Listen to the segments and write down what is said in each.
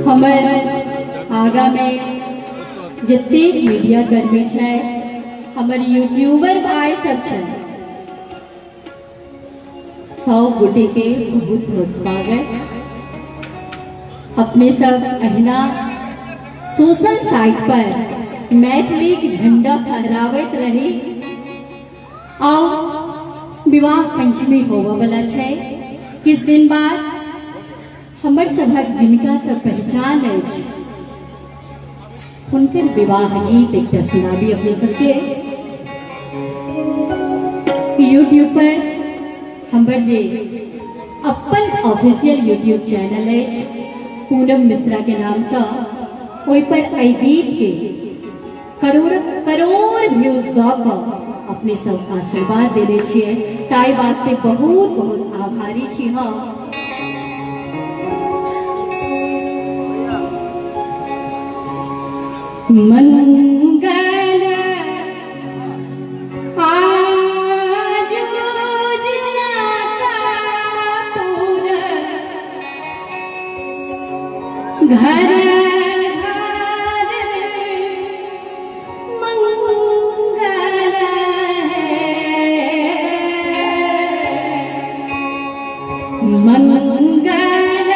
हमर आगा में जतेक मीडिया कर्मी छै, हमर यूट्यूबर भाई सब छै, सब गोटे के बहुत बहुत स्वागत। अपने सब अहिना सोशल साइट पर मैथिली के झंडा फहरावैत रही। आउ विवाह पंचमी होबऽ वाला छै किछु दिन बाद। हमर सभक जिनका से पहचान अछि, हुनकर विवाह गीत एकटा सुनाबी अपने सबके। यूट्यूब पर हमर जे अपन ऑफिशियल यूट्यूब चैनल अछि पूनम मिश्रा के नाम से, ओहि पर एहि गीत के करोड़ करोड़ व्यूज दऽ कऽ अपने सब आशीर्वाद देने छियै, ताहि वास्ते बहुत बहुत आभारी छी हम। मंगल आज घर घर मंगल है, मंगल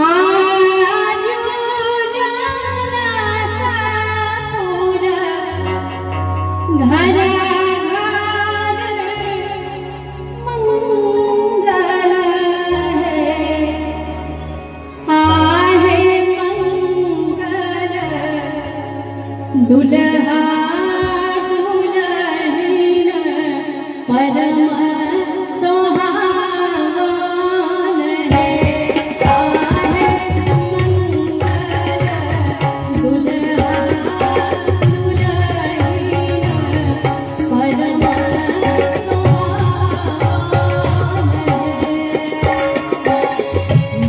आज उजाला घर घर मंगल है, आहे मंगल दुल्हा दुल्हन परम सुहावन है, आहे मंगल दुल्हा दुल्हन परम सुहावन है।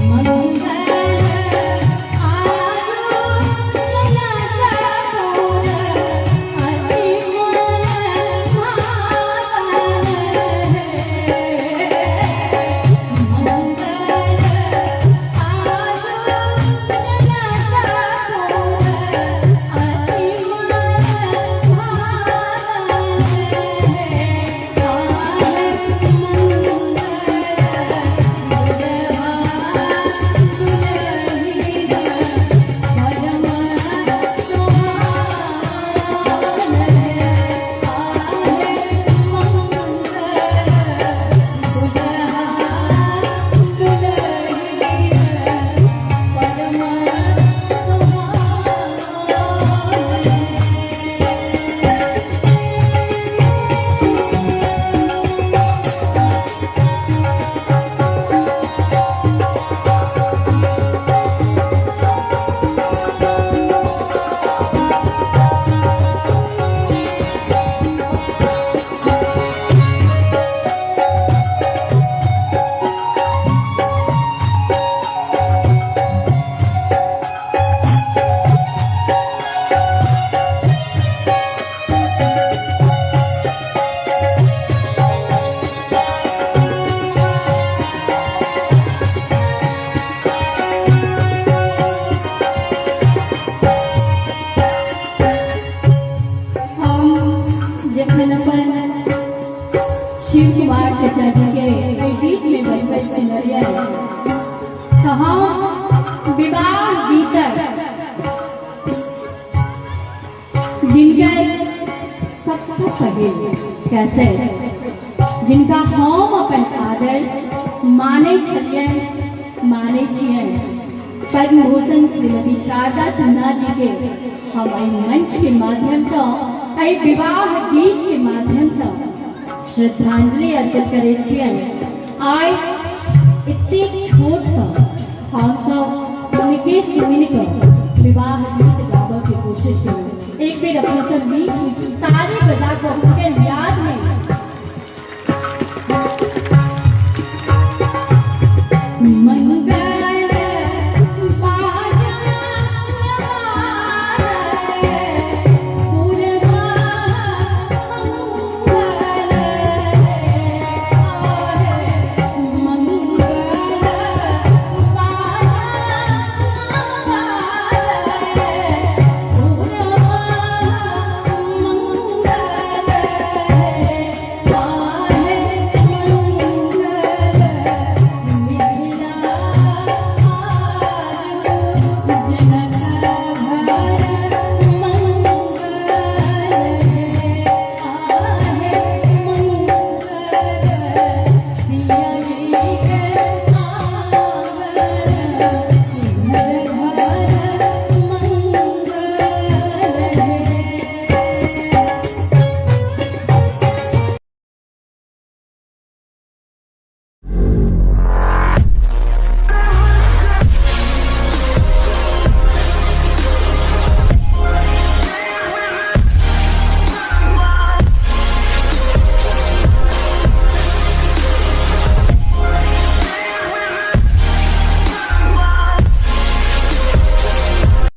मंगल आज अति मन भावन है, मंगल आज अति मन भावन है, आहे मंगल दुल्हा दुल्हन परम सुहावन है, आहे मंगल दुल्हा दुल्हन परम सुहावन है। हम जखन अपन शिव कुमार चाचा जी के एहि बीच में बैठल सुनलियै तऽ हम विवाह गीतक जिनकर सबसे पहिल कैसे जिनका हम अपन आदर्श मानै छलियनि, मानै छियनि, पद्मभूषण श्रीमती शारदा सिन्हा जी के हम एहि मंच के माध्यम से, एहि विवाह गीत के माध्यम से श्रद्धांजलि अर्पित करै छियनि। आइ एतेक छोट सँ हम सब हुनके सुनि कऽ विवाह गीत गाबऽ के कोशिश करू। एक बेर अपने सब नीक ताली बजा कऽ